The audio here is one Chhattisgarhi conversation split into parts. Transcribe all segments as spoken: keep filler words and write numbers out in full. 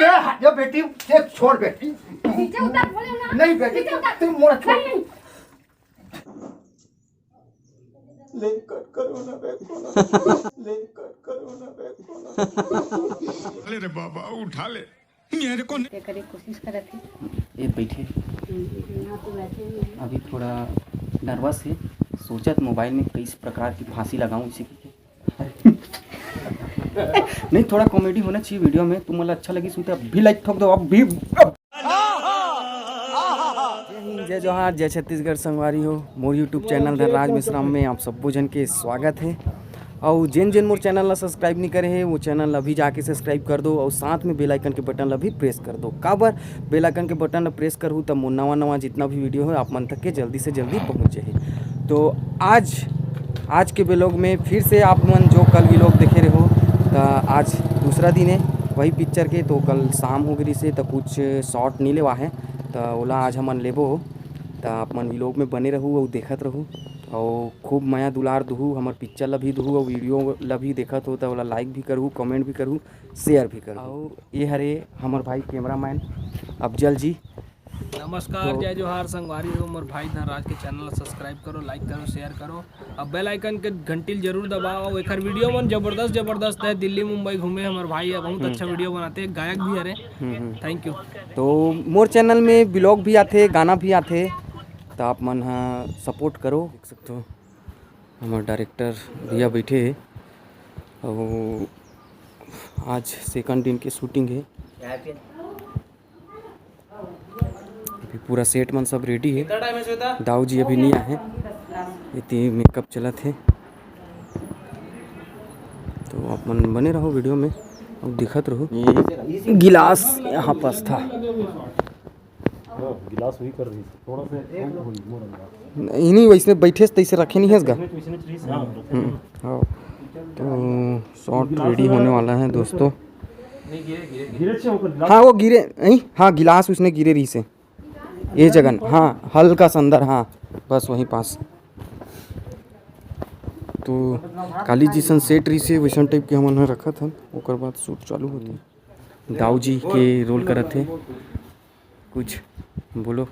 ए, हट जा बेटी, ये छोड़ बेटी। नीचे उतर, बोले ना। नहीं बेटी, नीचे उतर। तू मोर छोड़। नहीं, नहीं। ले कट करो ना बे, को ना। ले कट करो ना बे, को ना। ले रे बाबा, उठा ले। मेरे को ये करे कोशिश करत हे। ये बैठे। हम्म, यहाँ तो बैठे हुए हैं। अभी थोड़ा नर्वस हे, सोचत मोबाइल में किस प्रकार की फांसी लगाऊं इसी की। नहीं, थोड़ा कॉमेडी होना चाहिए वीडियो में। तुम मला अच्छा लगी सुनते, अब भी लाइक ठोक दो, अब भी। जय हिंद, जय जोहार, जय छत्तीसगढ़ संगवारी हो। मोर YouTube चैनल धनराज मिश्राम में आप सब्बो झन के स्वागत हे। अउ जेन जेन मोर चैनल ला सब्सक्राइब नहीं करे हे, वो चैनल ला अभी जाके सब्सक्राइब कर दो अउ साथ में बेल आइकन के बटन ला भी प्रेस कर दो। काबर बेल आइकन के बटन ला प्रेस करहू, तब मोर नवा नवा जितना भी वीडियो हे आप मन तक के जल्दी से जल्दी पहुँच जाही। तो आज, आज के व्लॉग में फिर से आप मन जो कल व्लॉग देखे रहो, त आज दूसरा दिन हे वही पिक्चर के। तो कल शाम हो गई से, त कुछ शॉट नहीं लेवा है, त ओला आज हमन लेबो। त आप मन व्लॉग में बने रहू अउ देखत रहू, अउ खूब मया दुलार दुहू, हमर पिक्चर ला भी दुहू अउ वीडियो ला भी देखत हो, त ओला लाइक भी करहू, कमेंट भी करहू, शेयर भी करहू। अउ ये हरे हमर भाई कैमरामैन अफजल जी। नमस्कार, तो जय जोहार संगवारी हो, मोर भाई धनराज के चैनल ला सब्सक्राइब करो, लाइक करो, शेयर करो, अब बेल आइकन के घंटी ल जरूर दबाओ। एकर वीडियो मन जबरदस्त जबरदस्त है, दिल्ली मुंबई घूमे हमर भाई, अब बहुत हम्म। अच्छा वीडियो बनाते हैं, गायक भी हरे। हम्म, हम्म। Thank you. तो मोर चैनल में व्लॉग भी आथे, गाना भी आथे, तो आप मन हा सपोर्ट करो। देख सकते हो हमर डायरेक्टर भैया बैठे हे, अउ आज सेकंड दिन के शूटिंग हे। अभी पूरा सेट मन सब रेडी हे। कितना टाइम है श्वेता? दाऊ जी अभी नहीं आए हैं, इतनी मेकअप चलत हे, तो आप मन बने रहो वीडियो में, अब दिखत रहो। ये गिलास यहाँ पास था। हाँ, गिलास वही कर रही है, थोड़ा सा कम हो गई, मोर अंदर। इन्हीं वैसने बैठे से तैसे रखे नहीं है इसका। इसमें तो इसने चीज, हाँ, रखे हम्म, नहीं। हाँ। तो शॉट रेडी होने वाला है दोस्तों। गिरे छे ओकर गिलास। हाँ, वो गिरे नहीं, हाँ, गिलास उसने गिरे रही से ये जगन, हाँ, हल्का सा अंदर, हाँ, बस वहीं पास। तो काली जैसन सेट रही से वैसन टाइप के हमन ह रखत हन, ओकर बाद शूट चालू होथे। दाऊ जी के रोल करत हे, कुछ बोलो।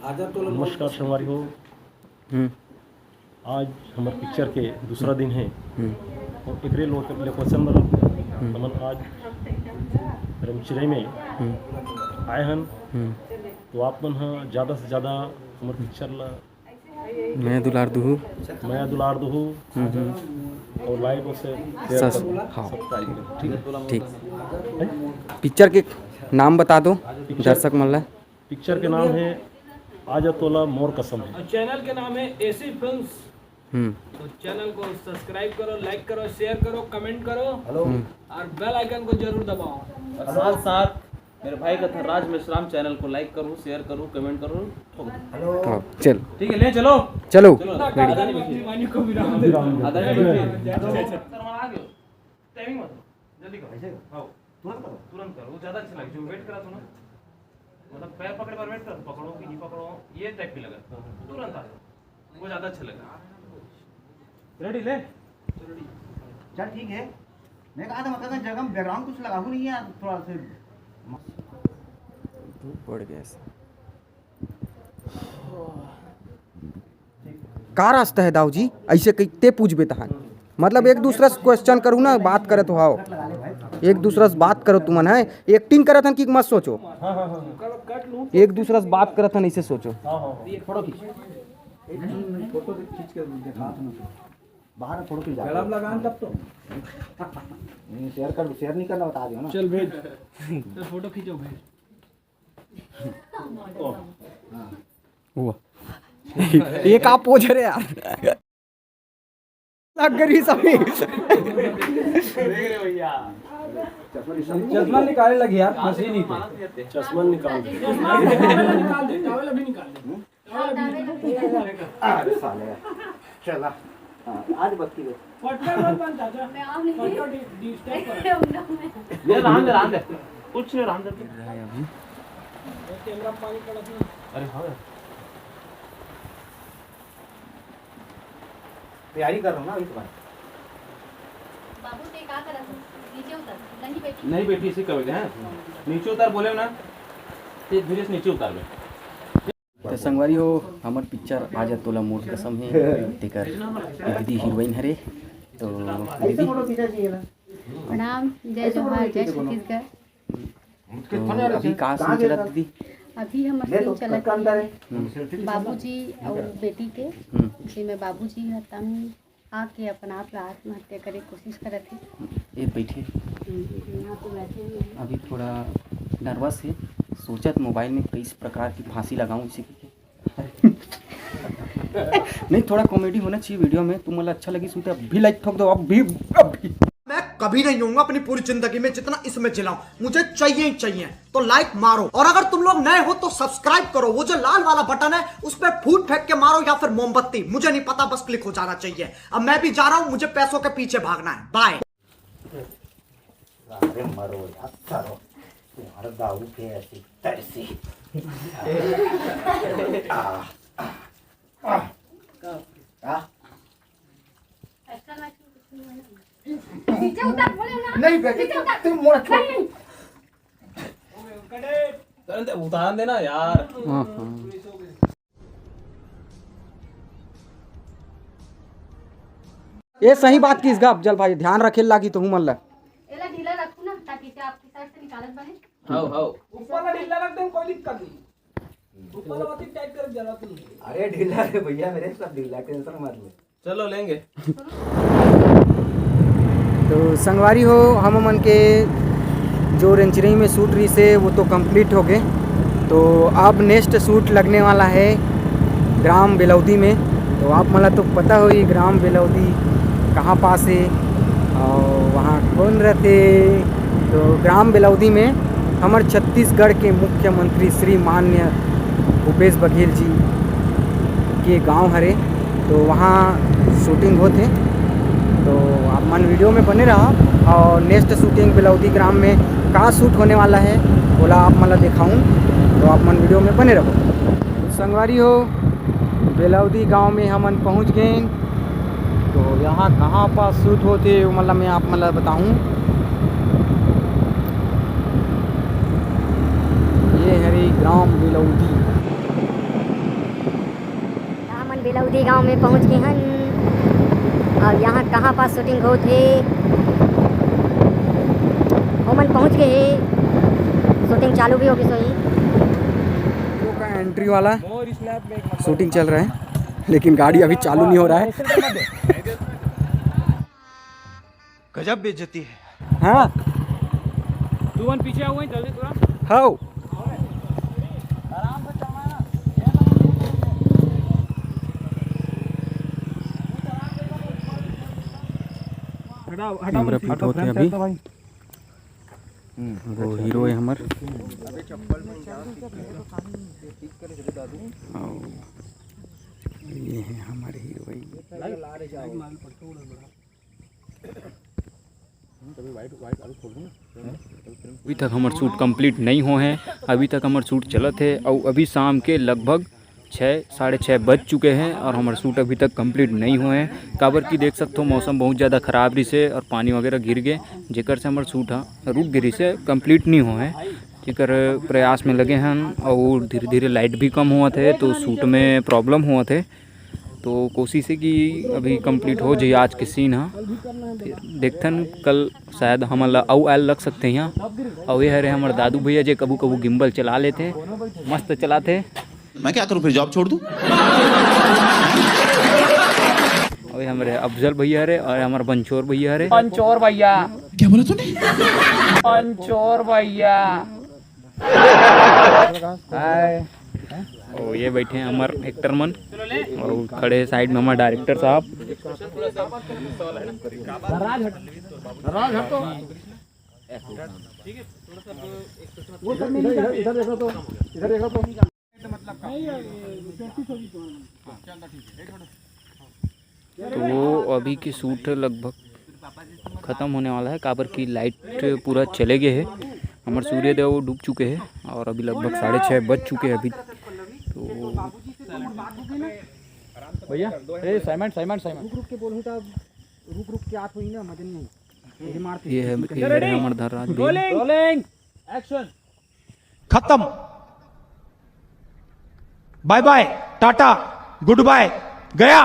नमस्कार संगवारी हो। हम्म। आज हमर पिक्चर के दूसरा दिन है। हम्म। और एकरे लो-, लोकेशन बर हम्म। हमन आज रमचिरई में हम्म। आए हन। हम्म। तो आप मन ह ज्यादा से ज्यादा हमर पिक्चर ला मया दुलार दुहू। मया दुलार दुहू। हम्म, हम्म। और लाइक और शेयर सस-, करो। हाँ। सब्सक्राइब करो। ठीक है? ठीक। पिक्चर के नाम बता दो पिक्चर दर्शक मन ला। पिक्चर के नाम है आजा तोला मोर कसम है। और चैनल के नाम है एसी फिल्म्स। हम्म। तो चैनल को सब्सक्राइब करो, लाइक करो, शेयर करो, कमेंट करो हेलो। हम्म। और बेल आइकन को जरूर दबाओ। और साथ साथ मेरे भाई का धनराज मेश्राम चैनल को लाइक करो, शेयर करो, कमेंट करो, ठोक दो। हेलो। हाँ, चल। ठीक है, ले चलो। चलो। चलो, ready। आधा नहीं बची। आधा नहीं बची। टाइमिंग मत दो, जल्दी करो। ऐसे करो। हाँ। तुरंत करो। तुरंत करो, वो ज्यादा अच्छा लगे। जो वेट करा था ना, मतलब पैर पकड़े पर वेट कर, पकड़ो कि नहीं पकड़ो, ये टाइप की लगा। तुरंत आ जाओ, वो ज्यादा अच्छा लगा। रेडी ले। चल ठीक है। मैं कहा था मतलब जगह में बैकग्राउंड कुछ लगाऊ नहीं यार, थोड़ा सा। बढ़ गया। का रास्ता है दाऊ जी? ऐसे कहिते पूछबे तहान, मतलब एक दूसरा से क्वेश्चन करू ना, बात करत हो, एक दूसरा से बात करो तुमन है, एक्टिंग करत हन कि मत सोचो, एक दूसरा से बात करत हन, ऐसे सोचो। फोटो खींच, फोटो खींच के दिखा तुम, बाहर फोटो खींच, गरम लगा तब तो। नहीं, शेयर कर, शेयर नहीं करना, बता दियो ना। चल भेज, चल फोटो खींचो, भेज। हुआ। ये का पोज रे यार? लग गई सभी। चश्मा निकाले लगी यार, फंसी नहीं थे। चश्मा निकाल दे। निकाल दे, टॉवेल अभी निकाल दे। अरे साले, चला। हाँ, आज बत्ती बज। पट्टा मत बन चाचा। मैं आऊँ नहीं। पट्टा डि-, डिस्टर्ब कर। ये रहन दे, रहन दे। कुछ नहीं, रहन दे। अभी कैमरा पानी पड़ा था। अरे हाँ। तैयारी कर रहा हूँ ना अभी तुम्हारी। बाबू, ते का करत हस? नीचे उतर। नहीं बेटी। नहीं बेटी, इसी कहे हैं। नीचे उतार बोले ना, ते धीरे से नीचे उतार ले। तो संगवारी हो, हमर पिक्चर आ जा तोला मोर कसम हे, तेकर दीदी हीरोइन हरे। तो दीदी, प्रणाम, जय जोहार, जय छत्तीसगढ़। तो अभी का सीन चलत दीदी? अभी हमर सीन चलत हे हम्म। बाबूजी अउ बेटी के, हम्म। जेमे बाबूजी ह तंग आके अपन आप ला आत्महत्या करे के कोशिश करत हे। ये बैठे। हम्म, यहाँ पे बैठे हुए हैं। अभी थोड़ा नर्वस हे, सोचत मोबाइल में कई प्रकार की फांसी लगाऊं इसे। नहीं, थोड़ा कॉमेडी होना चाहिए वीडियो में। तुम मला अच्छा लगी सुनते, अभी लाइक ठोक दो, अभी, अभी। मैं कभी नहीं होऊंगा अपनी पूरी जिंदगी में जितना इसमें चिल्लाऊं, मुझे चाहिए ही चाहिए। तो लाइक मारो, और अगर तुम लोग नए हो तो सब्सक्राइब करो। वो जो लाल वाला बटन है उस पर फूट फेंक के मारो या फिर मोमबत्ती, मुझे नहीं पता, बस क्लिक हो जाना चाहिए। अब मैं भी जा रहा हूँ, मुझे पैसों के पीछे भागना है। बाय। अरे मरो यार, करो। तुम्हारे दाऊ के ऐसी तैसी। आ, आ, आ, आ। नीचे उतर, बोले ना। नहीं बेटी, नीचे उतर। तुम मोर छोड़। नहीं। उतार देना यार। हाँ, हाँ। ये सही बात किस गा अफजल भाई, ध्यान रखे लागी तो हूँ मन ला। एला ढीला रखू ना, ताकि इसे आपकी साइड से निकालत बने। How, how. ऊपर ला ढीला रख दे, कोई दिक्कत नहीं। ऊपर ला बात टाइट करे जरूरत नहीं। अरे ढीला रे भैया मेरे, सब ढीला, टेंशन मत ले। चलो लेंगे। तो संगवारी हो, हम मन के जो रेंचरई में शूट रहिसे वो तो कंप्लीट हो गए। तो अब नेक्स्ट शूट लगने वाला है ग्राम बेलौदी में। तो आप मन ला तो पता होही ग्राम बेलौदी कहाँ पास है और वहाँ कौन रहते। तो ग्राम बेलौदी में हमर छत्तीसगढ़ के मुख्यमंत्री श्री मान्य भूपेश बघेल जी के गांव हरे, तो वहाँ शूटिंग होत हे। तो आप मन वीडियो में बने रहा और नेक्स्ट शूटिंग बेलौदी ग्राम में का शूट होने वाला है, ओला आप मन ला दिखाऊं, तो आप मन वीडियो में बने रहो। संगवारी हो, बेलौदी गांव में हमन पहुंच गए। तो यहाँ कहाँ पास शूट होते, वो मतलब मैं आप मतलब बताऊँ, ये हरे ग्राम बेलौदी। हमन बेलौदी गांव में पहुंच गए हन। अब यहाँ कहाँ पास शूटिंग होत हे, ओमन पहुंच गए हे, शूटिंग चालू भी होगी सोई। एंट्री वाला शूटिंग चल रहा है, लेकिन गाड़ी अभी चालू नहीं हो रहा है। गजब बेइज्जती है। हाँ। तू मन पीछे आओ, जल्दी थोड़ा। हाउ। हटाओ, हटाओ, कैमरा फिट होते अभी। वो हीरो है हमर। और ये है हमारे हीरोइन। अभी तक हमर शूट कंप्लीट नहीं हो है, अभी तक हमर शूट चलत है और अभी शाम के लगभग छः, साढ़े छः बज चुके हैं और हमर शूट अभी तक कंप्लीट नहीं हो है। काबर कि देख सकथो, मौसम बहुत ज़्यादा ख़राब रहिसे और पानी वगैरह गिर गए, जेकर से हमर शूट ह रुक गे रहिसे, कंप्लीट नहीं हो है। जेकर प्रयास में लगे हन और धीरे-धीरे लाइट भी कम होवत है, तो शूट में प्रॉब्लम होवत है। तो कोशिश है कि अभी कंप्लीट हो जाए आज के सीन ह। फिर देखथन, कल शायद हमन ला अउ आयल लग सकते हैं यहाँ। और ये हरे हमर दादू भैया, जे कभू कभू गिम्बल चला लेते, मस्त चलाते। मैं क्या करूँ फिर, जॉब छोड़ दूँ? और ये हमरे अफजल भैया हरे और हमर पंचोर भैया हरे। पंचोर भैया। क्या बोला तूने? पंचोर भैया। हाय। ओ, ये बैठे हैं हमर एक्टर मन और खड़े हैं साइड में हमर डायरेक्टर साहब। वो सर, इधर, इधर, इधर देखो तो, इधर देखो तो। तो वो अभी के शूट लगभग ख़त्म होने वाला है, काबर कि लाइट पूरा चले गए है। हमर सूर्यदेव डूब चुके हैं और अभी लगभग साढ़े छः बज चुके हैं अभी। तो भैया, ए, साइमन, साइमन, साइमन। रुक रुक के बोलूँ तब, रुक रुक के आप हुई ना, मजा नहीं आई। ये है, ये है हमर धर्मराज भैया। Rolling, action. खत्म। बाय बाय, टाटा, गुड बाय, गया।